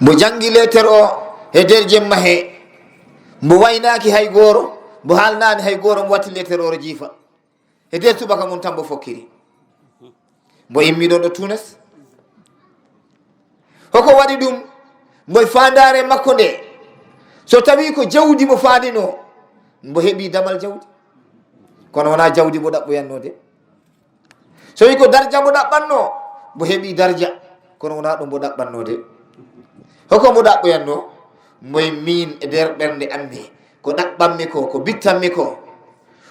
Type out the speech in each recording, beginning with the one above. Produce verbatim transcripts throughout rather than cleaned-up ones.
Mbo janngi leeter o he nder jemma he, mbo waynaaki hay gooro, mbo haalnaani hay gooro, mbo watti leeter o, o jiifa. He nder subaka mum tan mbo fokkiri. Mbo immi ɗon ɗo Tunis. Hoko waɗi ɗum? Mbo e faandaare makko nde, so tawii ko jawdi mo faandinoo, mbo heɓii damal jawdi. Kono wonaa jawdi mbo ɗaɓɓoyannoo de. So wi ko darja mbo ɗaɓɓannoo, mbo heɓii darja. Kono wonaa ɗum mbo ɗaɓɓannoo de. Hoko mbo ɗaɓɓoyannoo? Mbo e miin e nder ɓernde am nde, ko ɗaɓɓammi ko, ko bittanmi ko,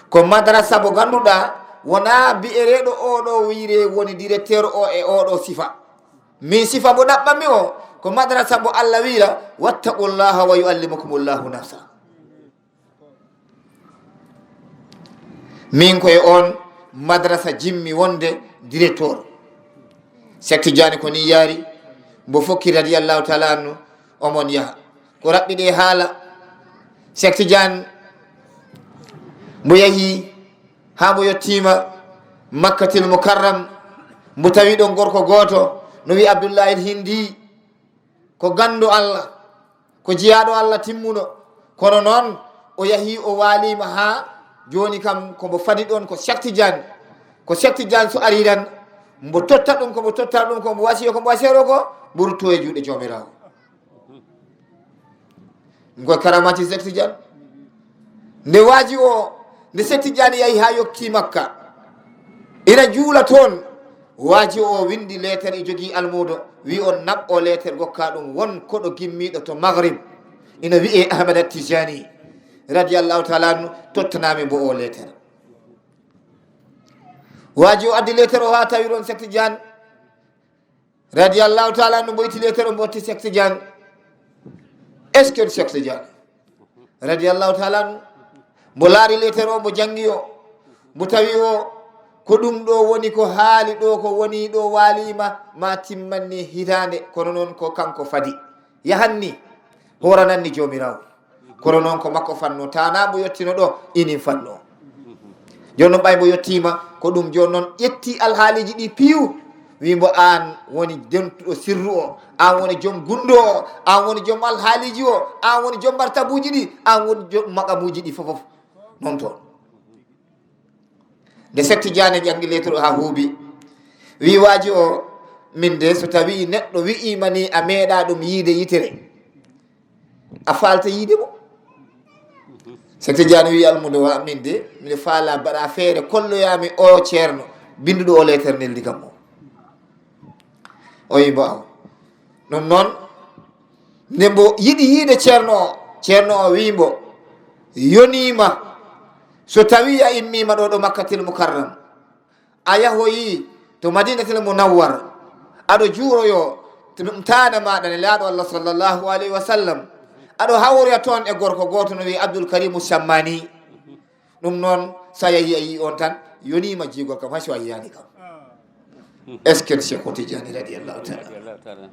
ko madrasa mbo ngannduɗaa wonaa biyereeɗo oo ɗoo wiyre woni directeur o e oo ɗoo sifa. Min sifa mbo ɗaɓɓammi o, ko madrasa mbo Allah wiyra, "Wattaqullaha wa yuallimukumullahu nafsa." Min ko e oon madrasa jimmi wonde directeur. Cheikh Tidiane ko ni yaari, mbo fokki radiyallahu taala anhu, omon yaha. Ko raɓɓiɗe haala, Cheikh Tidiane mbo yahi haa mbo yettiima Makkatil Mukarram, mbo tawi ɗon gorko gooto no wiya Abdullahi Hindi, ko ganndo Allah, ko jiyaaɗo Allah timmuɗo. Kono noon, o yahi, o waaliima haa jooni kam, ko mbo fadi ɗon ko Cheikh Tidiane. Ko Cheikh Tidiane so ari tan, mbo totta ɗum, ko mbo totta ɗum, ko mbo wasiyo, ko mbo wasiyoro ko, mbo rutto e juuɗe Joomiraawo. Ɗum koye karamati Cheikh Tidiane. Nde waaji o, nde Cheikh Tidiane yahi haa yokki Makka, ina juula toon, waaji o windi leeter, e jogii almuudo, wi on naɓ o leeter, gokka ɗum won koɗo gimmiiɗo to Maghrib, ina wiyee Ahmed Tijani, radiyallahu taala anhu, tottanami mbo o leeter. Waaji o addi leeter o haa tawi ɗon Cheikh Tidiane, radiyallahu taala anhu, mbo itti leeter o, mbo otti Cheikh Tidiane. Est-ce que Cheikh Tidiane, radiyallahu taala anhu, mbo laari leeter o, mbo janngi o, mbo tawi o, ko ɗum ɗo woni ko haali ɗo, ko woni ɗo, waaliima, ma timmanni hitaande, kono noon ko kanko fadi. Yahanni, hoorananni Joomiraawo. Kono noon ko makko fanno, tanaa mbo yottino ɗo, inin fanno. Jooni noon, ɓay mbo yettiima, ko ɗum jooni noon ƴetti alhaaliiji ɗi piiw, wi mbo, aan woni dentuɗo sirru o, aan woni joom gunndo o, aan woni joom alhaaliiji o, aan woni joom martabuuji ɗi, aan woni joom maqamuuji ɗi fof, fof. Noon toon. Nde Cheikh Tidiane janngi lettre o haa huuɓi, wi waaji o, min de, so tawii neɗɗo wi'iima ni a meeɗaa ɗum yiide yitere, a faalta yiide mo? Cheikh Tidiane wi almudo wa, min de, miɗo faalaa mbaɗaa feere, kolloyaa mi o ceerno binnduɗo o lettre, neldi kam o. O wi mbo aw. Ɗum noon, nde mbo yiɗi yiide ceerno o, ceerno o wi mbo, yoniima, so tawii a immiima ɗo, ɗo Makkatil Mukarram, a yahoyi to Madinatil Munawwar, aɗo juuroyo ɗum taana maaɗa Nelaaɗo Allah sallallahu alayhi wa sallam, aɗo hawroya toon e gorko gooto no wiye Abdul Karimu Sammani. Ɗum noon, so a yahii, a yii on tan, yoniima jiigol kam, hay so a yiyaani kam. Est-ce que Cheikh Tidiane radiyallahu taala?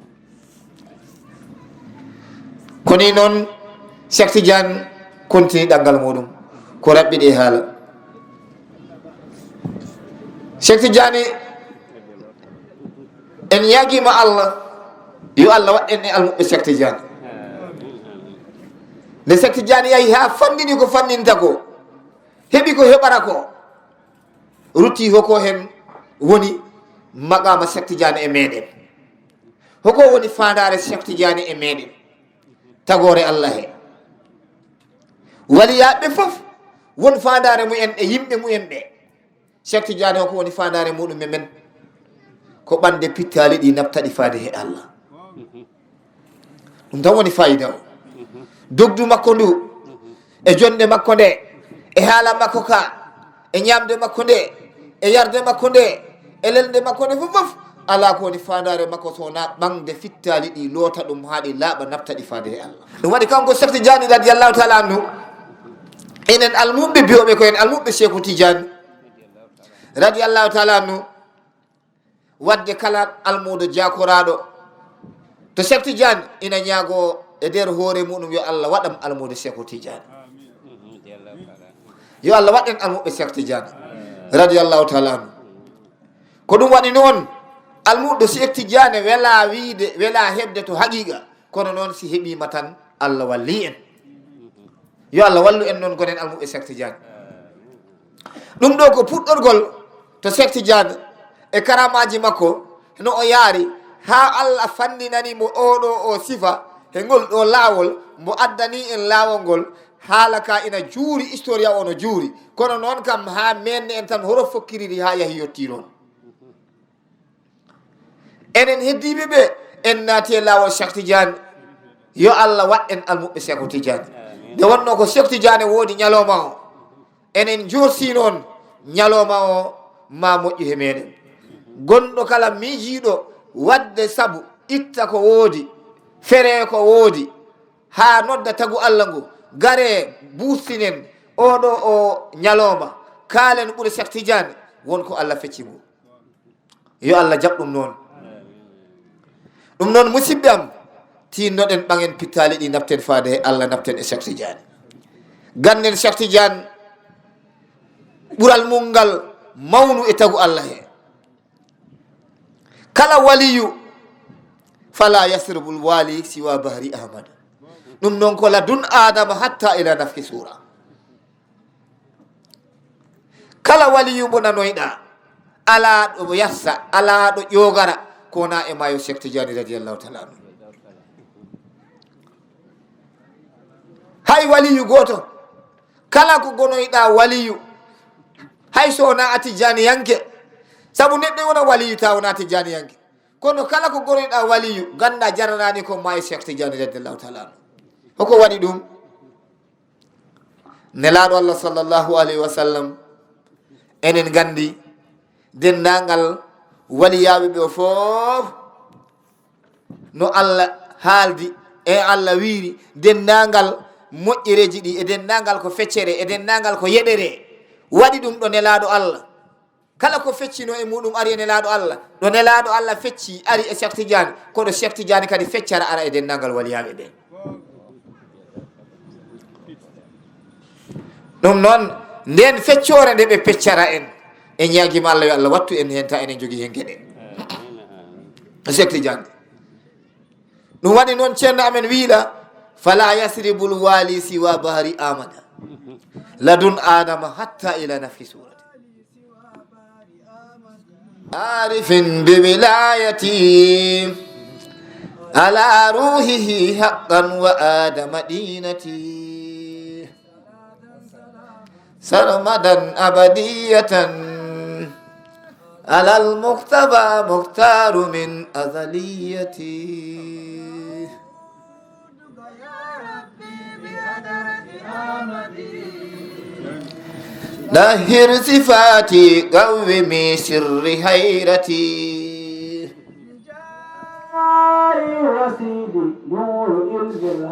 Ko nii noon, Cheikh Tidiane kontini ɗanngal muɗum, ko raɓɓiɗi e haala. Cheikh Tidiane, en ñaagiima Allah, yo Allah waɗ en e almuɓɓe Cheikh Tidiane. Nde Cheikh Tidiane yahi haa fanndini ko fanndinta ko, heɓi ko heɓara ko, rutti, hoko heen woni maqaama Cheikh Tidiane e meeɗen? Hoko woni faandaare Cheikh Tidiane e meeɗen? Tagoore Allah he. Waliyaaɓe fof won faandaare mumen e yimɓe mumen ɓe. Cheikh Tidiane o, ko woni faandaare muɗum e men? Ko ɓamde pittaali ɗi, naɓta ɗi faade he Allah. Ɗum tan woni faayida o. Dogdu makko ndu, e jonnde makko nde, e haala makko ka, e ñaamde makko nde, e yarde makko nde, e lelnde makko nde fof, fof, alaa ko woni faandaare makko so wonaa ɓamde fittaali ɗi, loota ɗum haa ɗi laaɓa, naɓta ɗi faade he Allah. Ɗum waɗi kanko Cheikh Tidiane radiyallahu taala anhu, enen almuɓɓe, mbiyooɓe ko en almuɓɓe Cheikh Tidiane radiyallahu taala anhu, waɗde kala almuudo jaakoraaɗo to Cheikh Tidiane, ina ñaagoo e nder hoore muɗum, yo Allah waɗam almuudo Cheikh Tidiane. Yo Allah waɗ en almuɓɓe Cheikh Tidiane radiyallahu taala anhu. Ko ɗum waɗi noon, almuudo Cheikh Tidiane welaa wiyde, welaa heɓde to haqiiqa. Kono noon, si heɓiima tan, Allah wallii en. Yo Allah wallu en noon, gonen almuɓɓe Cheikh Tidiane. Ɗum ɗo ko puɗɗorgol to Cheikh Tidiane e karamaaji makko, no o yaari haa Allah fanndinani mo oɗo o sifa he ngol ɗo laawol, mbo addani en laawol ngol. Haala ka ina juuri, historia o no juuri. Kono noon kam, haa meenne en tan, horo fokkiriri haa yahi yettii noon. Enen heddiiɓe ɓe, en naati e laawol Cheikh Tidiane. Yo Allah waɗ en almuɓɓe Cheikh Tidiane. Nde wonnoo ko Cheikh Tidiane woodi ñalooma o, enen njortii noon ñalooma o ma moƴƴu he meɗen. Gonɗo kala miijiiɗo waɗde sabu itta ko woodi, feree ko woodi, haa nodda tagu Allah ngu, garee, buustinen oɗo o ñalooma, kaalen ɓure Cheikh Tidiane, won ko Allah fecci ngu. Yo Allah jaɓ ɗum noon. Ɗum noon, musidɓe am, tiinnoɗen, ɓaŋen pittaali ɗi, naɓten faade he Allah, naɓten e Cheikh Tidiane. Gannden Cheikh Tidiane, ɓural mum ngal mawnu e tagu Allah he. Kala waliyu, fala yasribul wali siwa bahri Ahmad. Ɗum noon ko ladun Adama hatta ila nafki sura. Kala waliyu mo nanoyɗa, alaa ɗo yassa, alaa ɗo ƴoogara, ko wona e maayo Cheikh Tidiane radiyallahu taala anhu. Hay waliyu gooto, kala ko gonoyɗa waliyu, hay so wona a tijjaniyanke, sabu neɗɗo e wona waliyu tawa wona tijjaniyanke, kono kala ko gonoyɗa waliyu, ganda jaranaani ko maayo Cheikh Tidiane radiyallahu taala anhu. Hoko waɗi ɗum? Nelaaɗo Allah sallallahu alayhi wa sallam, enen nganndi denndaangal waliyaaɓe ɓe fof no Allah haaldi e Allah wiiri, denndaangal moƴƴereeji ɗi, e denndaangal ko feccere, e denndaangal ko yeɗere, waɗi ɗum ɗo Nelaaɗo Allah. Kala ko feccino e muɗum ari e Nelaaɗo Allah, ɗo Nelaaɗo Allah fecci ari e Cheikh Tidiane, ko ɗo Cheikh Tidiane kadi feccara ara e denndaangal waliyaaɓe ɓe. Ɗum noon, ndeen feccoore nde ɓe peccara en, e ñaagima Allah yo Allah wattu en heen, ta enen jogii heen geɗe. Cheikh Tidiane. Ɗum waɗi noon ceerno amen wiila, fala yasribul wali siwa bahri Amada. Ladun Adama hatta ila nafki surati. عارف بولايتي على روحه حقا وآدم دينتي. سرمدا أبدية على المقتضى مختار من أزليتي. دهر صفاتي قومي سر حيرتي.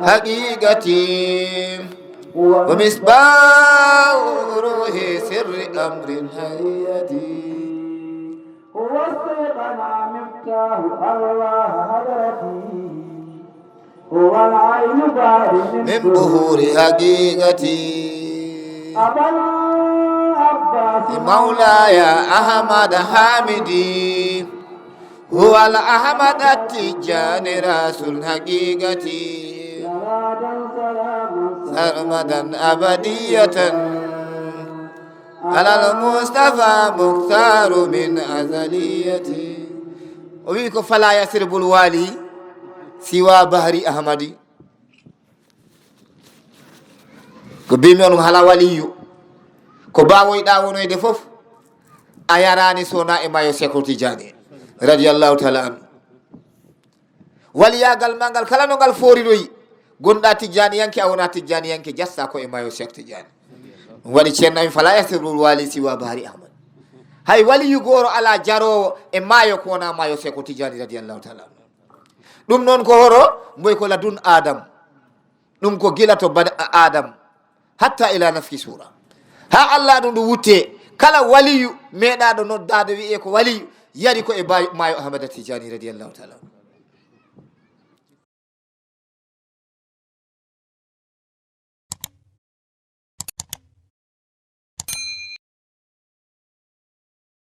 حقيقتي ومصباح روحي سر أمر حياتي. هو استيقن مفتاح أرواح حضرتي. هو العين بارز من بهور حقيقتي. أبا العباس مولاي أحمد حامدي. هو الأحمد التجاني رأس الحقيقة. صلاة سلام سرمدا أبدية على المصطفى مختار من أزلية. O wi ko fala yasribul wali siwa bahri Ahmadi. Ko mbimi on, hala waliyu, ko mbawoyɗa wonoyde fof, a yaraani so wona e maayo Cheikh Tidiane radiyallahu taala anhu. Waliyagal ma ngal, kala no ngal foriroyi, gonɗa tijjaniyanke, a wona tijjaniyanke, jasta ko e maayo Cheikh Tidiane. Ɗum waɗi ceerno en, fala yasirul wali siwa bahri Ahmad. Hay waliyu goro ala jarowo e maayo ko wona maayo Cheikh Tidiane radiyallahu taala anhu. Ɗum noon ko horo? Mboy ko ladun Adam. Ɗum ko gila to bada Adam hatta ila nafki sura. Ha Allah ɗum ɗum wutte, kala waliyu meeɗaɗo noddaade wiyee ko waliyu, yari ko e ba-, maayo Ahmada Tijani radiyallahu taala anhu.